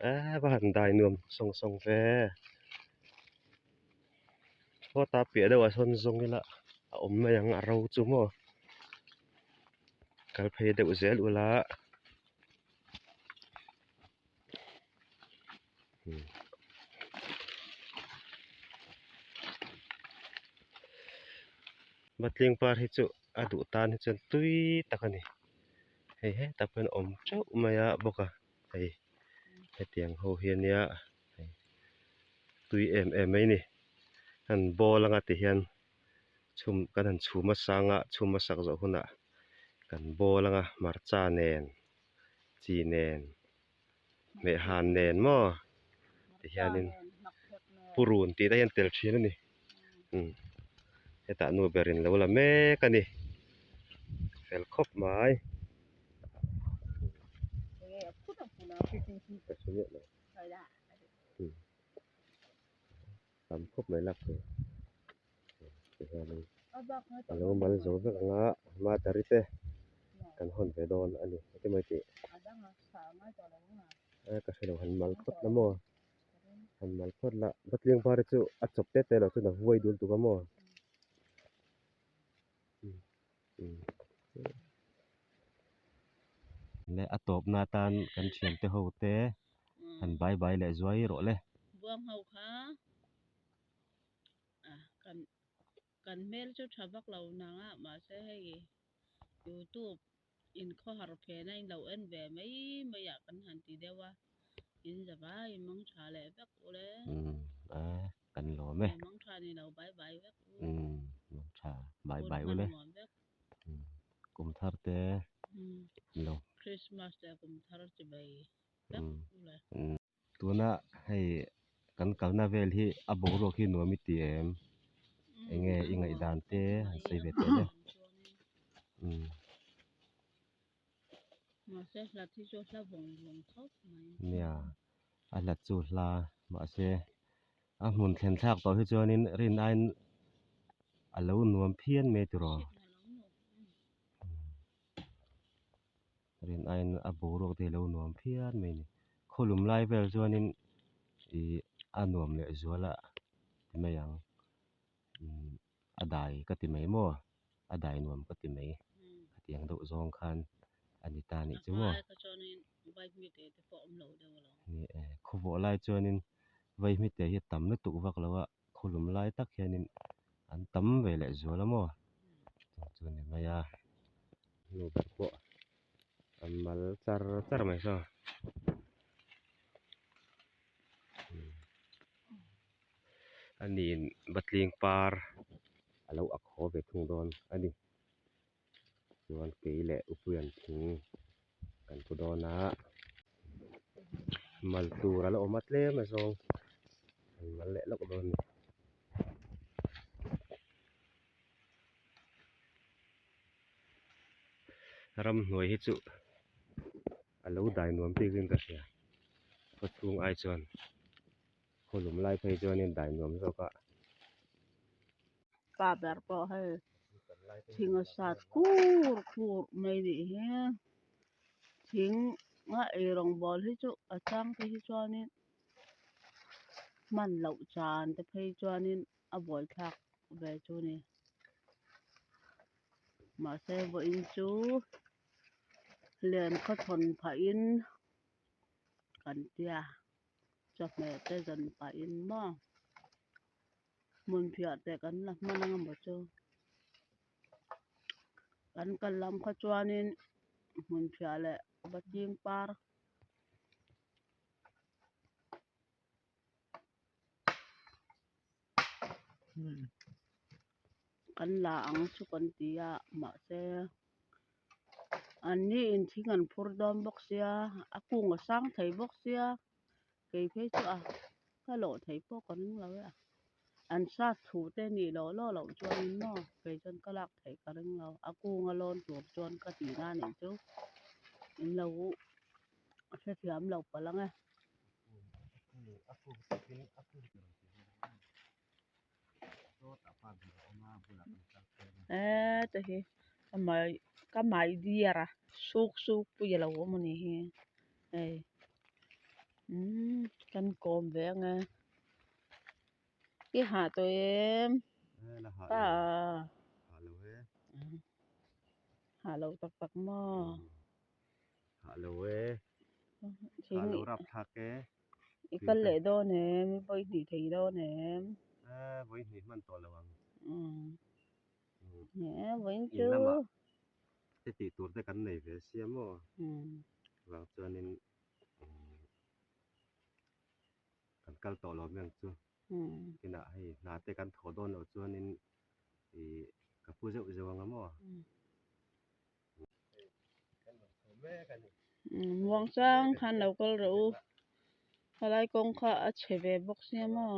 Eee va han dai nuam sawng sawng ve. Sawta piah deuhah sawn zawng ila a awm mai ang a ro chu maw. Kal phei deuh zel ula. Batling par hi chu a duh tan hi chuan tui tak a ni hei hetah pawh hian a awm teuh mai a bawk a hei hetiang ho hi ania hei tui em em mai a ni an ball anga ti hian chhum kan han chhum a sang a chhum a sak zawh hunah kan ball anga hmarcha nen chi nen. Hmehhan nen maw ti hianin purun tih te hian tel thin a ni umm hetah nu berin lo la mek a ni fel khawp mai tam khawp mai lak tur ti hianin a lo mal zo vek ang a matari te kan hawn ve dawn a ni enge maw tih a ka hrelo han mal phawt la maw han mal phawt la patling par hi chu a chawp te te lo chuan a huai dul tuk a maw leh a tawpna atan kan thiante ho te han bai bai leh zuai rawh le. Buang ho kha a kan kan hmel chu tha vak lo nang a mahse hei youtube in khawhar phena in lo en ve mai mai ah kan han ti deuh a in za vai mang tha leh vek ule. Umm a kan lawm e. Mang tha ni lo bai bai vek u. Umm mang tha bai bai ule. Umm kum thar te lo. Christmas te kum thar chi bai vek ule. Umm tuna hei kan kalna vel hi a boruak hi nuam i ti em? Enge i ngaihdan te han sawi ve teh le. Umm. Mahse hlat hi chu hla vawng vawng khawp mai. Nia, a hlat chu hla mahse a hmun thlen thlak tawh hi chuanin rin aiin a lo nuam phian mai tiraw. Rin aiin a boruak te hi a lo nuam phian mai a ni. Khawlum lai vel chuanin ih a nuam leh zual a ti mai ang. A dai ka ti mai maw a dai nuam ka ti mai hetiang deuh zawng khan a ni ta anih chu maw ni e khawvawh lai chuanin vaihmite hi a tam lutuk vak lo a khawlum lai tak hianin an tam ve leh zual a maw chung chu a ni mai a nu ber pawh an mal char char mai saw. A niin batling par a lo ak haw ve thung dawn a ni chuan kei leh upuian thing kan pu dawn a mal tur a la awm a tlem a zawng an mal leh lawk dawn a ni. Ramhnuai hi chu a lo dai nuam bik in ka hria khawchhung ai chuan. Khawlum lai phei chuanin dai nuam zawk a. Pa ber pawh hei thing a sat kur kur mai nih hi thing a ei rawngbawl hi chu a chang te hi chuanin hman loh chan te phei chuanin a buaithlak ve chu ni mahse vawiin chu len khawchhawn phahin kan tia. Chawhmeh te zan pahin maw hmun phiah te kan la hman ang emaw chu kan kal lam kha chuanin hmun phiah leh vating par kan la ang chu kan ti a mahse an ni in thing an phur dawn bawk sia a kung a sang thei bawk sia kei phei chu a ka lawh thei pawh ka ring lo e a an sat thu te nih lawh lawh loh chuan maw kei chuan ka lak theih ka ring lo a kung a lawn tur chuan ka tih na nih chu in lo hrethiam lo palh ang e. Heta hi ka mai ka mai diar a suk suk pui a lo awm a ni hi hei. Umm kan kawm ve ang e. I hah tawh em? La hah Pa lo. Hah lo e. Hah lo tak tak maw? Hah lo e. Hah lo rapthlak e. I kal leh dawn em? I vawi hnih thei dawn em? Vawi hnih hman tawh lo ang. Vawiin In chu. lamah te tih tur te kan nei ve sia maw? Chuvang chuanin kan kal tawh lo mai ang chu. Kinah hei hna te kan thawh dawn loh chuanin ih ka pu zeuh zeuh ang a maw? Muangchang khan lo kal rawh u. Helai kawng kha a chhe ve bawk sia maw?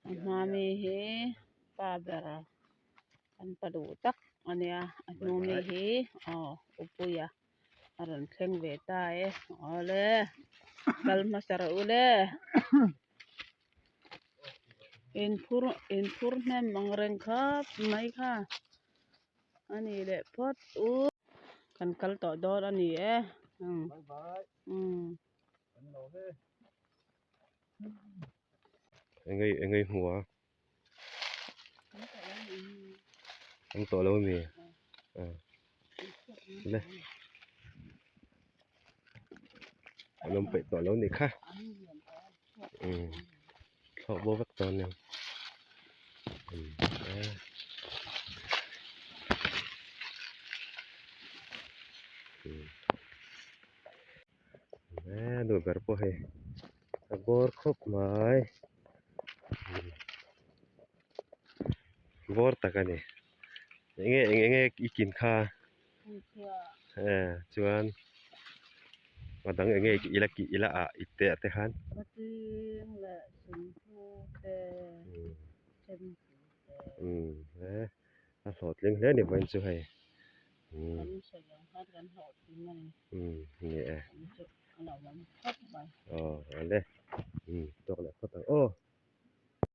A hma mi hi pa ber kan pa duh tak a nia a hnu mi hi aw Upuia a rawn thleng ve ta e awle kal hmasa rawh u le inphur inphur hnem ang reng khawp mai kha a ni leh phawt u kan kal tawh dawn a ni e umm. Enge enge i hmu a an tawh lo ami le an awm peih tawh lo nih kha umm thlawh bo vek dawn nia umm e duh ber pawh hei a bawr khawp mai bawr tak a ni enge eng enge i kin kha e chuan a dang enge i la i la ah i te ah te khan umm a hlawhtling hle a ni vawiin chu hei umm ni e.